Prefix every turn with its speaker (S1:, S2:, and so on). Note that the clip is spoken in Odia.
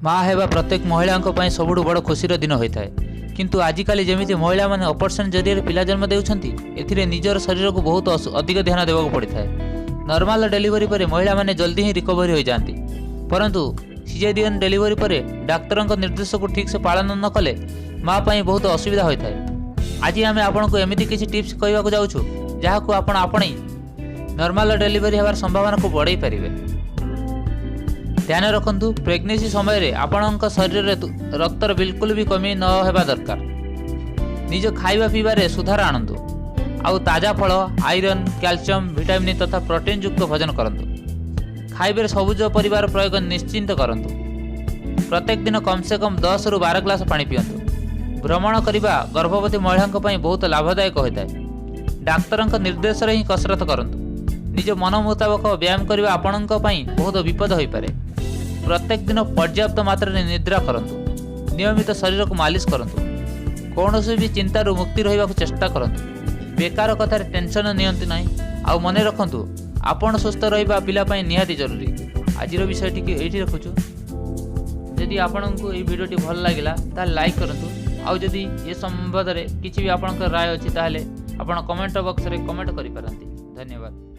S1: ମା ହେବା ପ୍ରତ୍ୟେକ ମହିଳାଙ୍କ ପାଇଁ ସବୁଠୁ ବଡ଼ ଖୁସିର ଦିନ ହୋଇଥାଏ। କିନ୍ତୁ ଆଜିକାଲି ଯେମିତି ମହିଳାମାନେ ଅପରେସନ୍ ଜରିଆରେ ପିଲା ଜନ୍ମ ଦେଉଛନ୍ତି, ଏଥିରେ ନିଜର ଶରୀରକୁ ବହୁତ ଅଧିକ ଧ୍ୟାନ ଦେବାକୁ ପଡ଼ିଥାଏ। ନର୍ମାଲ ଡେଲିଭରି ପରେ ମହିଳାମାନେ ଜଲ୍ଦି ହିଁ ରିକଭରି ହୋଇଯାଆନ୍ତି, ପରନ୍ତୁ ସିଜେରିୟନ୍ ଡେଲିଭରି ପରେ ଡାକ୍ତରଙ୍କ ନିର୍ଦ୍ଦେଶକୁ ଠିକ୍ସେ ପାଳନ ନ କଲେ ମା ପାଇଁ ବହୁତ ଅସୁବିଧା ହୋଇଥାଏ। ଆଜି ଆମେ ଆପଣଙ୍କୁ ଏମିତି କିଛି ଟିପ୍ସ କହିବାକୁ ଯାଉଛୁ, ଯାହାକୁ ଆପଣ ଆପଣେଇ ନର୍ମାଲ ଡେଲିଭରି ହେବାର ସମ୍ଭାବନାକୁ ବଢ଼ାଇ ପାରିବେ। ଧ୍ୟାନ ରଖନ୍ତୁ, ପ୍ରେଗନେନ୍ସି ସମୟରେ ଆପଣଙ୍କ ଶରୀରରେ ରକ୍ତର ବିଲକୁଲ ବି କମି ନ ହେବା ଦରକାର। ନିଜ ଖାଇବା ପିଇବାରେ ସୁଧାର ଆଣନ୍ତୁ ଆଉ ତାଜା ଫଳ, ଆଇରନ୍, କ୍ୟାଲସିୟମ୍, ଭିଟାମିନ୍ ତଥା ପ୍ରୋଟିନ୍ ଯୁକ୍ତ ଭୋଜନ କରନ୍ତୁ। ଖାଇବାରେ ସବୁଜ ପରିବାର ପ୍ରୟୋଗ ନିଶ୍ଚିନ୍ତ କରନ୍ତୁ। ପ୍ରତ୍ୟେକ ଦିନ କମ୍ ସେ କମ୍ 10ରୁ 12 ଗ୍ଲାସ ପାଣି ପିଅନ୍ତୁ। ଭ୍ରମଣ କରିବା ଗର୍ଭବତୀ ମହିଳାଙ୍କ ପାଇଁ ବହୁତ ଲାଭଦାୟକ ହୋଇଥାଏ। ଡାକ୍ତରଙ୍କ ନିର୍ଦ୍ଦେଶରେ ହିଁ କସରତ କରନ୍ତୁ। ନିଜ ମନ ମୁତାବକ ବ୍ୟାୟାମ କରିବା ଆପଣଙ୍କ ପାଇଁ ବହୁତ ବିପଦ ହୋଇପାରେ। ପ୍ରତ୍ୟେକ ଦିନ ପର୍ଯ୍ୟାପ୍ତ ମାତ୍ରାରେ ନିଦ୍ରା କରନ୍ତୁ। ନିୟମିତ ଶରୀରକୁ ମାଲିସ କରନ୍ତୁ। କୌଣସି ବି ଚିନ୍ତାରୁ ମୁକ୍ତି ରହିବାକୁ ଚେଷ୍ଟା କରନ୍ତୁ। ବେକାର କଥାରେ ଟେନସନ୍ ନିଅନ୍ତୁ ନାହିଁ। ଆଉ ମନେ ରଖନ୍ତୁ, ଆପଣ ସୁସ୍ଥ ରହିବା ପିଲା ପାଇଁ ନିହାତି ଜରୁରୀ। ଆଜିର ବିଷୟଟିକୁ ଏଇଠି ରଖୁଛୁ। ଯଦି ଆପଣଙ୍କୁ ଏଇ ଭିଡ଼ିଓଟି ଭଲ ଲାଗିଲା, ତାହେଲେ ଲାଇକ୍ କରନ୍ତୁ। ଆଉ ଯଦି ଏ ସମ୍ବନ୍ଧରେ କିଛି ବି ଆପଣଙ୍କର ରାୟ ଅଛି, ତାହେଲେ ଆପଣ କମେଣ୍ଟ ବକ୍ସରେ କମେଣ୍ଟ କରିପାରନ୍ତି। ଧନ୍ୟବାଦ।